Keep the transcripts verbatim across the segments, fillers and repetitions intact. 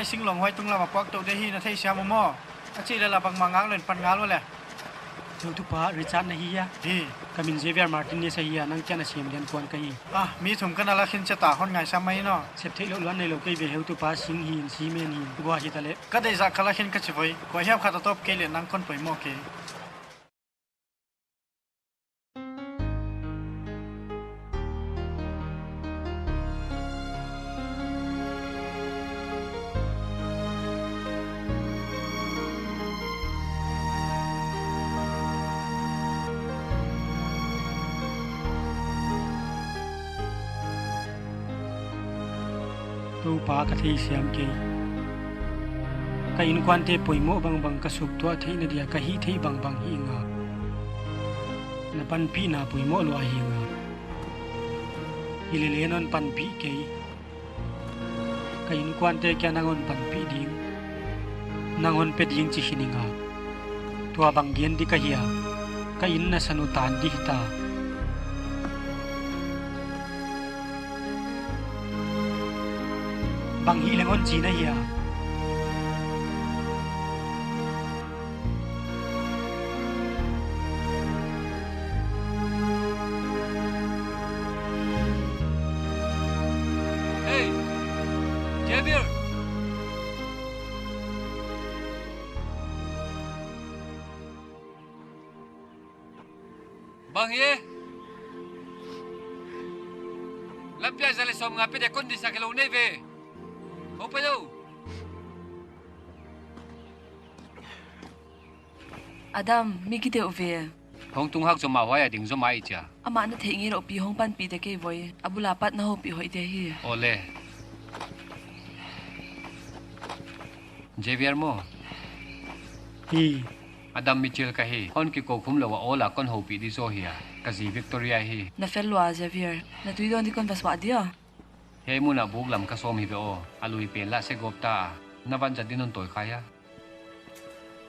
Singlawng huai tunglam a puak tou di hi, na theisiam uh maw? A chih leh la bangmah ngak lou in pan ngal uh leh. Heutupa Richard na hi hia? Hi. Ka min Javier Martinez ahi a, nang kia na sem dian kuan ka hi. Ah, mi thum ka na lakhin chet a, hon ngaihsiam mai in aw. Sep theihlouh luat neilou kei ve, heutupa sing hi'n, cement hi'n, gua hita leh. Ka deihzah ka lakhin ka chi voi, kuahiam khat a tawp kei leh nang kon poimoh kei. Toupa, ka theisiam kei. Ka innkuante poimoh bangbang ka suktuah theihna dia ka hih theih bangbang hih nga. Na panpihna poimoh lua hi nga. Hilele non panpih kei. Ka innkuante kia nang hon panpih ding, nang hon pe ding chi hi ning a. Tua bang gen di ka hia, ka inn na san uh tan di hita. Bang hih leng hon chi na hia. Hey, Javier! Bang hi e? Lampi a za leh sawmnga pe dia kon disa kei lou nei ve. Hou pai lou. Adam, mi kideuh ve. Hong tung hak zom a, huai a ding zom a i chia. Amah na theih ngeilouh pi hong panpih di kei voi. A bul a pat na houpih hoih di hi. Aw le. Javier maw? Hi. Adam Mitchell ka hi. Hon kikou khum lou a awl a kon houpih di zaw hia. Ka zi Victoria hi. Na fel lua, Javier. Na tui dawn di kon va suah dia. Hiai mun a buk lam ka sawm hi ve aw. A lui pen lah se gawp ta. Na van zat din hon tawi kha hia.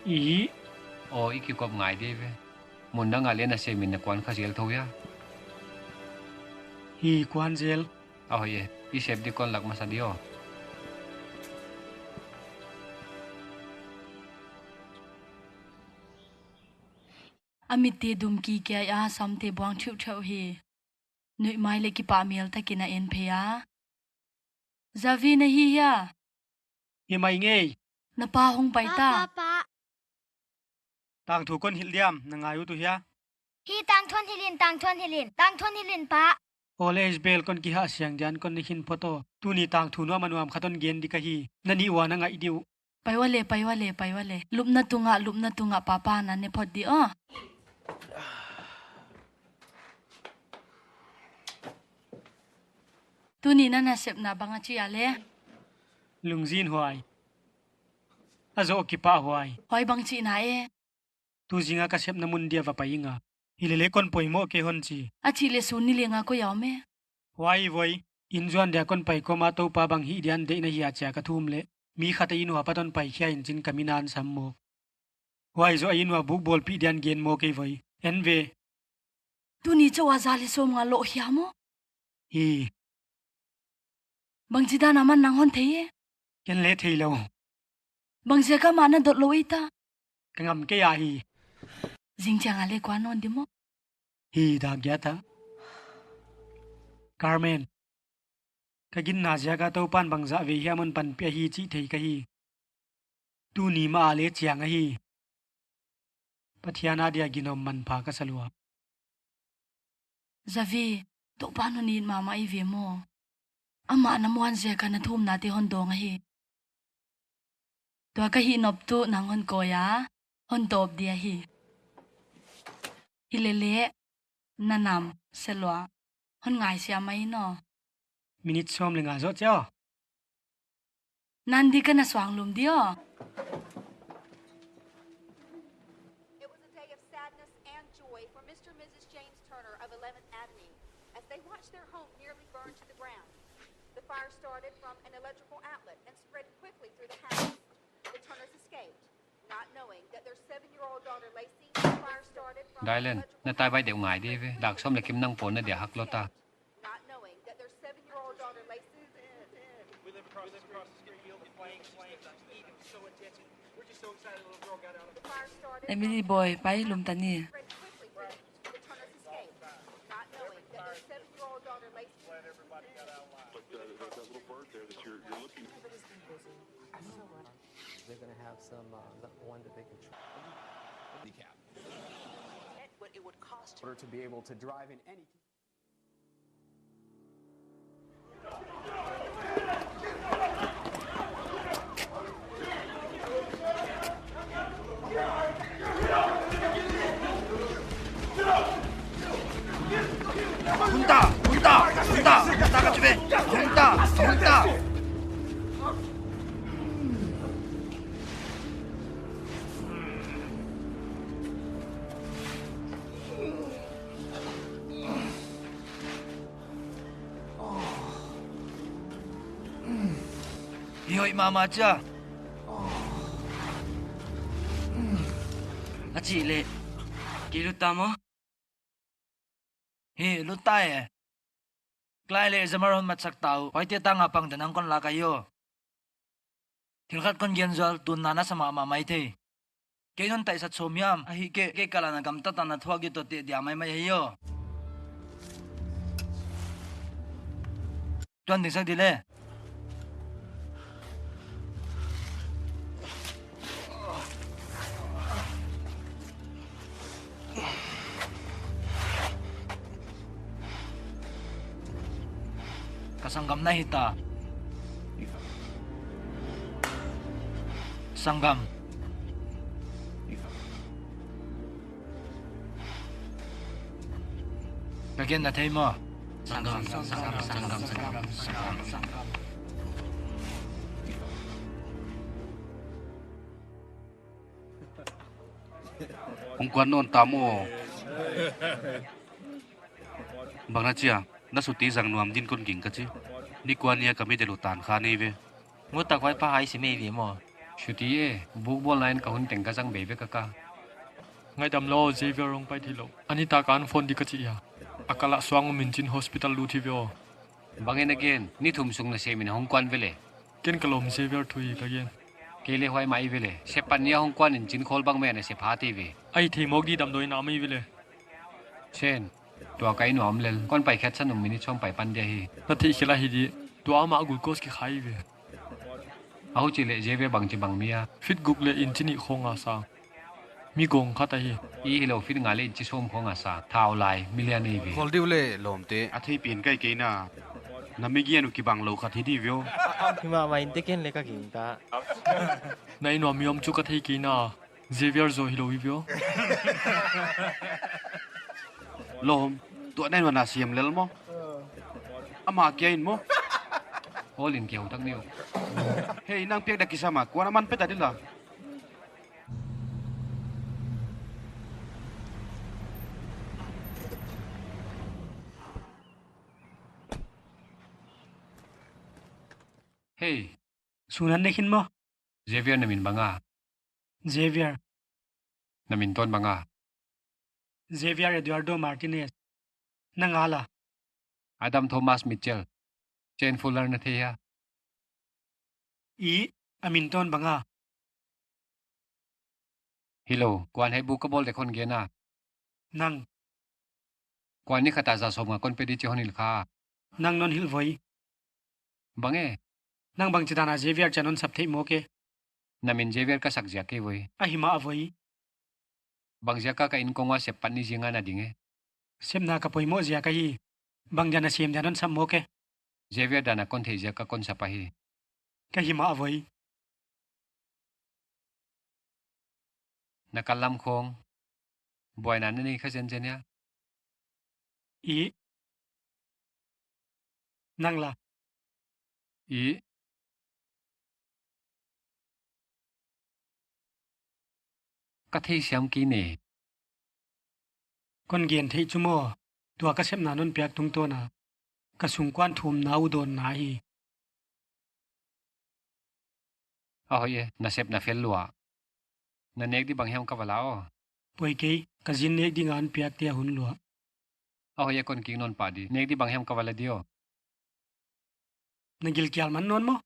I. Aw, i kikop ngai di ve. Mun dang a leh na sem in na kuan kha zel thou hia. Hi, kuan zel. A hoih e, i sep di kon lak masa di aw. A mitte dum kikiai a, samte buang theuhtheuh hi. Nuihmai leh kipahmel takin a en phei a. Javi na hi hia? Hi mai ngei. Na pa hong pai ta. Pa, pa, pa. Tangthu kon hilh diam, na ngai ut uh hia? Hi, tangthu hon hilh in, tangthu hon hilh in, tangthu hon hilh in pa. Aw le Isbel, kon kihahsiang dian kon ni khin phot aw. Tuni tangthu nuam a nuam khat hon gen di ka hi. Na nih ua na ngaih di uh. Pai ua le, pai ua le, pai ua le. Lupna tungah, lupna tungah papa na ne phot di aw. Tuni na nasepna bang a chi a le? Lungzin huai. A zoh kipahhuai. Huai bang chihna e? Tu zing a ka sepna mun dia va pai ing a. Hilele kon poimoh kei hon chi. A chih leh sun ni leng a koi a om e? Huai voi. Inn zuan dia kon pai kawm a Toupa bang hih dian deihna hia chia ka thum leh. Mi khat a inn ua pat hon pai khia in chin ka mi na sam mawk. Huai zoh a inn ua buk bawlpih dian gen maw kei voi. En ve. Tuni chauh a za leh sawmnga loh hia maw? Hi. Bangchi dan a man nang hon thei e? Ken le theilou. Bangziak a mah na dot lou ei ta? Ka ngam kei a hi. Zing chiang a le kuan nawn di maw? Hi, dak giat a. Carmen. Ka ginna ziak a Toupan bangzah vei hiam hon panpih ahi chih thei ka hi. Tuni mah a le chiang ahi. Pathian a dia ginom manpha ka sa lua. Javi, Toupan hon it mahmah i ve maw? Amah na muan ziak a na thumnate hon dawng ahi. Tua ka hih nop tuh nang hon kawi a, hon tawp di ahi. Hilele, na nam, se lua. Hon ngaihsiam mai in aw. Minute sawm leh nga zoh chia. Nang di ka na suang lum di aw. It was a day of sadness and joy for Mister and Missus James Turner of eleventh Avenue as they watched their home nearly burn to the ground. The fire started from an electrical outlet and spread quickly through the house. The Turners escaped, not knowing that their seven-year-old daughter Lacey, the fire started from an electrical outlet. Dylan, na tai bai deuh ngai di ve, dak sawm leh kim nang pawn na dia hak lou ta. Not knowing that their seven-year-old daughter Lacey. With him across the street, feel the flames Emily boy, pai lum ta ni. They're gonna have some, uh, one that they can try. Handicap. In order to be able to drive in any Hunta, hunta, hunta, hunta ka chi ve. Hunta, hunta. Hi hoih mahmah chia. A chih leh, kei lut ta maw? Hi, lut ta e. Klai leh Zamar hon matsak ta uh. Huaite tang a pang dan a kon lak ahi aw. Thil khat kon gen zual, tun na na sa mahmah maithei. Kei non taisat sawm hiam, ahihkeileh kei kal a na gamtat a na thuak gige toh teh dia maimai ahi aw. Tuan dingsak di leh. Ka sanggam na hita. Sanggam. Ka gen na thei maw? Sanggam, sanggam, sanggam, sanggam, sanggam. Hong kuan nawn ta maw? Bang na chia, na suti zang nuam din kon ging ka chi. Ni kuan ni a ka mi de lu tan kha nei ve. Ngut tak huai pa hai si mai ve maw? Suti e, buk bawl nain ka hun teng ka zang bei ve ka ka. Ngaidam lou, Xavier hong pai theilou. A nitak a an phone di ka chi a. A kal a suang um in chin hospital lut hi ve aw. Bang e na gen, ni thum sung na sem in hong kuan ve leh. Ken ka lawm Xavier thu hi ka gen. Kei leh huai mah hi ve leh. Seppatni a hong kuan in chin khawl bang mai na sep hat hi ve. Ahi thei mawk di damdawi na mai ve leh. Sen, tua ka inn uah om lel. Kon pai khiat san um minute sawm pai pan dia hi. Na theih khelh ahi di. Tua amah glucose kikhai ve. Ahu chi leh Xavier bangchi bang mi a? Feet guk leh inch nih khong a sang. Mi gawng khat ahi. I hilou, feet nga leh inch sawm khong a sang. Thau lai, mi lian ei ve. Khawl diu leh lawmte. A thei pen kai kei na. Na mi gen uh kibang lou khat hi di ve aw. Hi mahmah in te ken leh ka ging ta. Na inn uah mi om chu ka thei kei na. Xavier zaw hilou hi ve aw. Lawm, tua na inn uah na siam lel maw? Amah kia in maw? Awl in kia uh tak ni uh. Hei, nang piak dak kisam a, kuan a man pe ta di la. Hei. Sun an ne khin maw? Xavier, na min bang a? Xavier. Na min tawn bang a? Xavier Eduardo Martinez. Nang a la? Adam Thomas Mitchell. Shane Fuller na thei hia? I, a min tawn bang a? Hilou, kuan hei buk ka bawl dek hon gen a. Nang. Kuan ni khat a za sawmnga kon pe di chih hon hilh kha. Nang non hilh voi. Bang e? Nang bangchi dan a Xavier chih non sap theih mawk e? Na min Xavier ka sak ziak kei voi. Ahi mah a voi. Bang ziak a ka inn kong uah seppatni zing a na ding e? Sepna ka poimoh ziak ahi. Bang dia na sem dia non sap mawk e? Xavier dan a kon theih ziak a kon sap ahi. Ka hi mah a voi. Na kal lam khong. Buaina na nei kha zenzen hia? I. Nang la? I. Ka thei siam kei ne. Kon gen theih chu maw, tua ka sepna non piak tungtawn a, ka sungkuan thumna uh dawnna hi. A hoih e, na sepna fel lua. Na nek di bang hiam ka va la aw. Poi kei, ka zin nek ding a hon piak te a hun lua. A hoih e, kon kik nawn pah di. Nek di bang hiam ka va la di aw. Na gilkial man nawn maw?